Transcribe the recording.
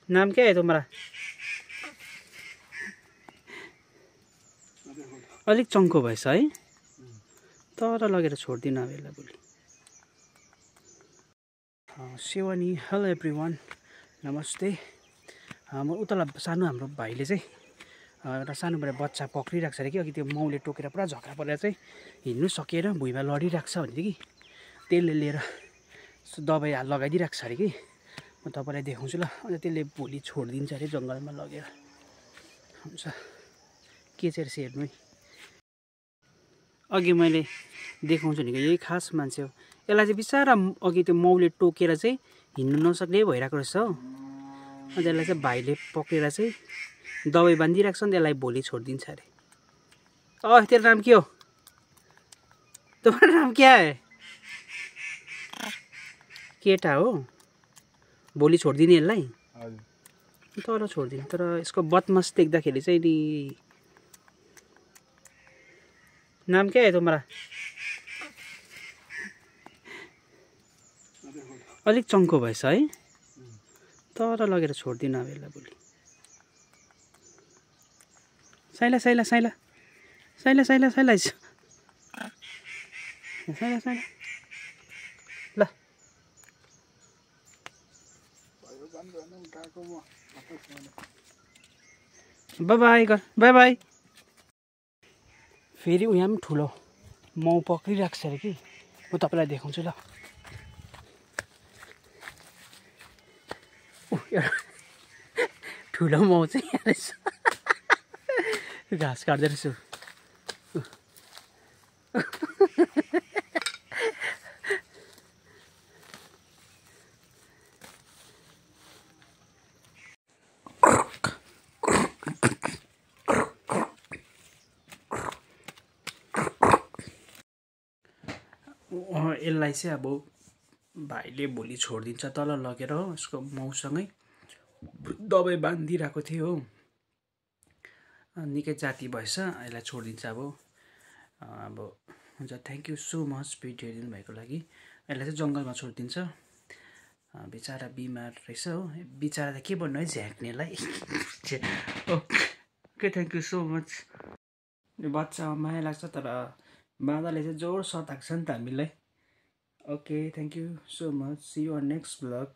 नाम क्या है तुम्हारा? अलिक चङ्को भएछ है, तर लगेर छोड्दिनँ अब यसलाई भोलि। सेवानी, हेलो एभ्रिवान, नमस्ते। म उता सानो हाम्रो भाइले चाहिँ एउटा सानोबाट बच्चा पक्रिरहेको छ अरे कि, अघि त्यो माउले टोकेर पुरा झगडा परेर चाहिँ हिँड्नु सकेर भुइँमा लडिरहेको छ भन्थ्यो कि, त्यसले लिएर दबाई लगाइदिइरहेको छ अरे कि। म तपाईँलाई देखाउँछु ल। अन्त त्यसले भोलि छोडिदिन्छ अरे जङ्गलमा लगेर। हुन्छ के चाहिँ रहेछ हेर्नु है। अघि मैले देखाउँछु नि, यही खास मान्छे हो। यसलाई चाहिँ बिचारा अघि त्यो माउले टोकेर चाहिँ हिँड्नु नसक्ने भइरहेको रहेछ हो। अन्त यसलाई चाहिँ भाइले पक्रेर चाहिँ दबाई बाँधिरहेको छ नि, त्यसलाई भोलि छोडिदिन्छ अरे। तेरो नाम के हो? तुम्हारा नाम क्या है? केटा हो, भोलि छोडिदिने यसलाई? तर छोडिदिनु, तर यसको बदमास देख्दाखेरि चाहिँ नि। नाम क्या है तुम्हारा? अलिक चङ्को भएछ है, तर लगेर छोड्दिनँ अब यसलाई भोलि। साइला साइला साइला साइला साइला साइला साइला साइला ल बाई बाई गर, बाई बाई। फेरि उहाँ पनि ठुलो माउ पक्रिरहेको छ अरे कि, म तपाईँलाई देखाउँछु ल। ठुलो माउ चाहिँ यहाँ रहेछ, घाँस काट्दै रहेछु। यसलाई चाहिँ अब भाइले भोलि छोडिदिन्छ तल लगेर हो। यसको माउसँगै दबाई बाँधिरहेको थियो हो, निकै जाती भएछ, यसलाई छोडिदिन्छ अब हुन्छ। Thank you so much video हेरिदिनु भएको लागि। यसलाई चाहिँ जङ्गलमा छोडिदिन्छ, बिचरा बिमार रहेछ हो। बिचरा त के भन्नु है, झ्याक्नेलाई। Okay thank you so much. बच्चामा माया लाग्छ, तर बाँदरले चाहिँ जोड सताएको छ नि त हामीलाई। Okay thank you so much, see you on next blog.